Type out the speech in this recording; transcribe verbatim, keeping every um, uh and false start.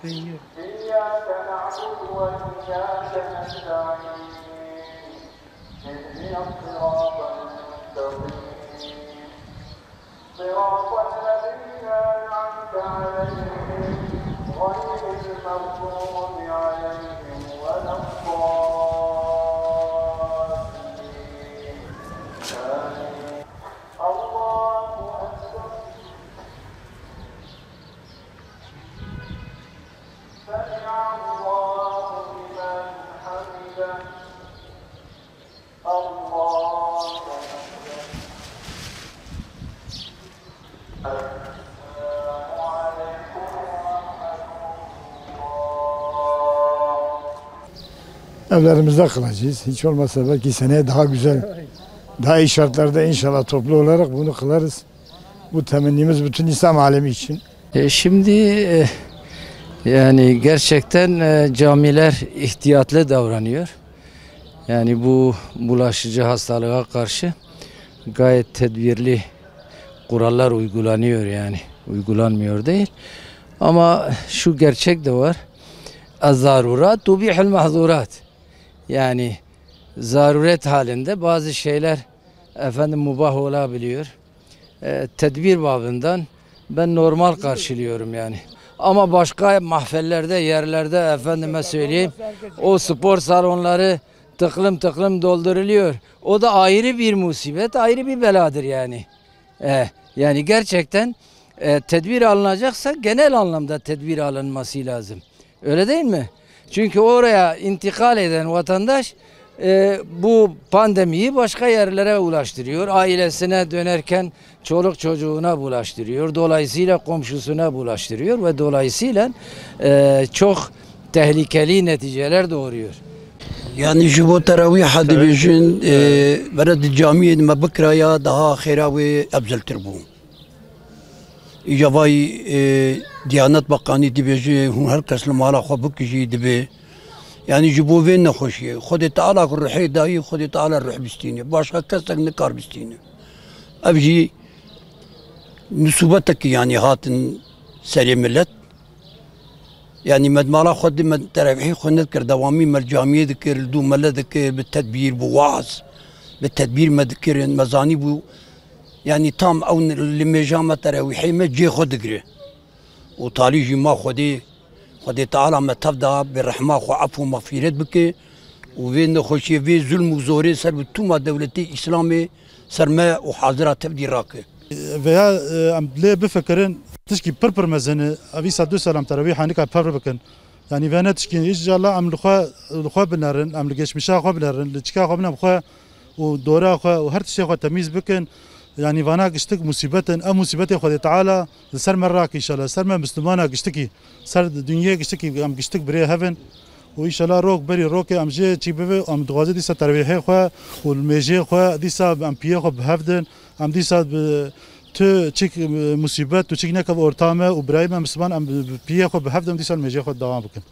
إياك نعبد وإياك نستعين. اهدنا الصراط المستقيم. صراط الذين أنعمت عليهم غير المغضوب عليهم ولا الضالين. آمين. الله أكبر. سمع الله لمن حمده. الله أكبر. السلام عليكم ورحمة الله. Evlerimizde kılacağız. Hiç olmazsa belki seneye daha güzel, daha iyi şartlarda inşallah toplu olarak bunu kılarız. Bu temennimiz bütün İslam alemi için. E, şimdi, e, yani gerçekten, e, camiler ihtiyatlı davranıyor. Yani bu bulaşıcı hastalığa karşı gayet tedbirli kurallar uygulanıyor yani. Uygulanmıyor değil. Ama şu gerçek de var. Ez-zarurat tubihul mahzurat. Yani zaruret halinde bazı şeyler, efendim, mubah olabiliyor. E, tedbir babından ben normal karşılıyorum yani. Ama başka mahfellerde, yerlerde, efendime söyleyeyim, o spor salonları tıklım tıklım dolduruluyor. O da ayrı bir musibet, ayrı bir beladır yani. E, yani gerçekten, e, tedbir alınacaksa genel anlamda tedbir alınması lazım. Öyle değil mi? Çünkü oraya intikal eden vatandaş, e, bu pandemiyi başka yerlere ulaştırıyor. Ailesine dönerken çoluk çocuğuna bulaştırıyor. Dolayısıyla komşusuna bulaştırıyor ve dolayısıyla, e, çok tehlikeli neticeler doğuruyor. Yani ji bo terawîha dibêjin, e, bere di camiyê me bikiraya daha xêra wê efziltir bû. Îca vay, e, Diyanet Bakanî dibêje, hûn her kes li mala xwe bikijî dibe. Yanî ji bo vê nexweşiyê. Xwedê Teala ku ruhê dayî, Xwedê Teala ruh bistîne. Başka kesek nikar bistîne. Ev jî musîbetekî yanî hatin serê milet. Yanî me di mala xwe de me terawîhê xwe nedikir, dewamî me li camiyê dikir, li dû mele dikir, bi tedbîr, bi waaz, bi tedbîr me dikirin. Me zanîbû, yanî tam ew li mêja me terawîhê me cê xwe digire. Û talî jî ma Xwedê, Xwedê Teala me tev da, bi rehma xwe efû mexfîret bike û vê nexweşiyê, vê zulm û zorê ser bi tûma dewletê Îslamê ser me û hazira tevdî rake. Veya, e, em lê bifikirin, tişkî pir pir mezin e. Ev îsa du sal em terawîha nika pevr bikin. Yanî vene tişkî, înşallah em li xwe, li xwe binerin, em li geçmişa xwe binerin, li çika xwe binerin xwe û dora xwe û her tiştê xwe temîz bikin. Yanî vana giştik musîbet in, ev musîbetê Xwedê Teala li ser me rake înşallah, li ser me Mislimana giştikî, ser dinyê giştikî, em giştik birê hev in. Û înşallah rok berî rokê em jê çî bibe, em dixwaze dîsa terwîhê xwe û mêjê xwe dîsa em piyê xwe bi hev din, em dîsa bi tu çik, e, musîbet û çik nekev orta me û birayê me Misliman em bi, bi piyê xwe bi hev din dîsa mêjê xwe dewam bikin.